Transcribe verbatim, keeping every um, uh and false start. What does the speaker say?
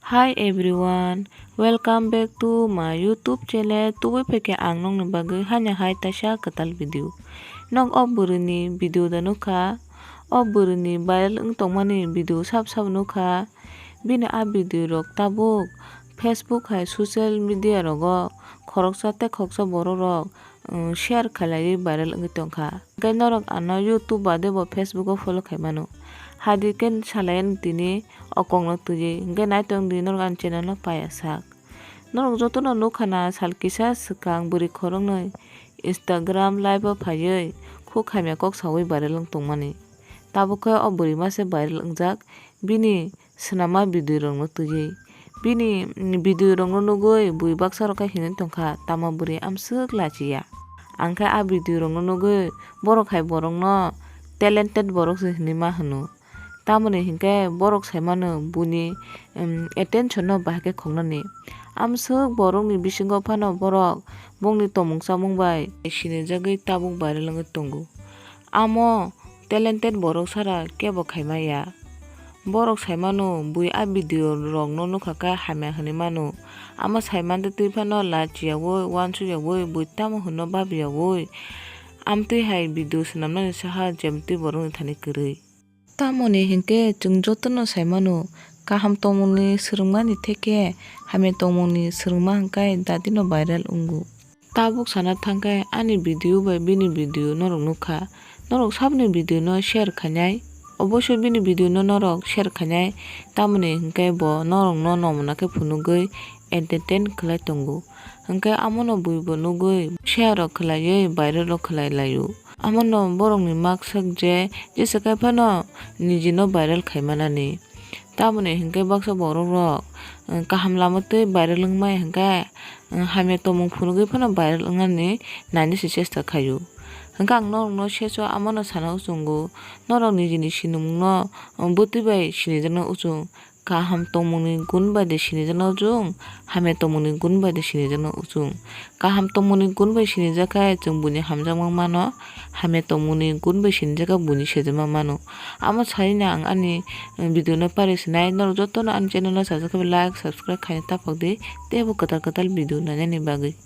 Hi everyone, welcome back to my YouTube channel. Tubui phai khe ang nokni bagwi hanya hai taisa kwtal video. Nok o bwrwini video da nukha, o bwrwini viral wng tongmani video sab sab nukha. Bini a video rok tabuk Facebook hai social media rogo khoroksa tei khoroksa borok rok, um, share khlaiwi viral wngwi tongkha. Hwnkhe norok ano YouTube baade bo Facebook o follow khai mano. Hadi khe salai ani tini o kokno twiwi. Hwnkhe nai tong di norok ani channel no paiya sak. Norok jotono nukha na sal kisa swkang bwrwi khoroknwi Instagram live o phaiwi khuk hamya kok sawi viral wng tongmani. Tabuk khe o bwrwi mase viral wngjak bini swnamma video rokno twiwi. Bini, mm, video rokno nugwi bui baksa rok khe hinwi tongkha, tamo bwrwi amswk lachiya. Ang khe a video rokno nugwi borok hai borokno talented borok se hinwi ma hwno. Tamoni hinkhe borok sai mano buini, mm, attention no bahai khe khoknani. Amswk borokni bisingo phano borok bongni tongmung chamung bai sinijagwi tabuk viral wngwi tongo. Amo talented borok sara kebo khai maya. Borok sai mano bui a video rokno nukha khe hamya hinwi mano. Amo sai mantwi twi phano lachiyaui uansukyaui bui tamo hwnno babiyaui amtwi hai video swnamnani saha jemtwi borokni thani kwrwi. Tamoni hinkhe chwng jotono sai mano kaham tongmungni swrwngmani theke hamya tongmungni swrwngma hwnkhe dadino viral wngo. Tabuk sana thangkhe ani video bai bini video norok nukha. Norok saboni video no share khainai. Oboisoi bini video no norok share khainai. Tamoni hinkhe bo norokno nomna khe phunugwi entertain khlai tongo. Hinkhe amono buibo nugwi share rok khlaiwi viral rok khlai laio. Amono borokni maksak je jesa khai phano nijino viral khai manani. Tamoni hinkhe baksa borok rok, eh, kaham lama twi viral wngmai hinkhe, eh, hamya tongmung phunugwi phano viral wngnani nani se chesta khaio. Hinkhe ang norokno seso amano sana uchungo, norok nijini sinimungno, eh, bwtwi bai sinijakna uchung. Kaham tongmungni gun bai de sinijakna uchung, hamya tongmungni gun bai de sinijakna uchung. Kaham tongmungni gun bai sinijak khe chwng buini hamjakma mano, hamya tongmungni gun bai sinijak khe buini sejama mano. Amo saino ang ani, eh, video no pari sinai, norok jotono ani channel no sajak khe like, subscribe khaina taphok di, teibo kwtal kwtal video nainani bagwi.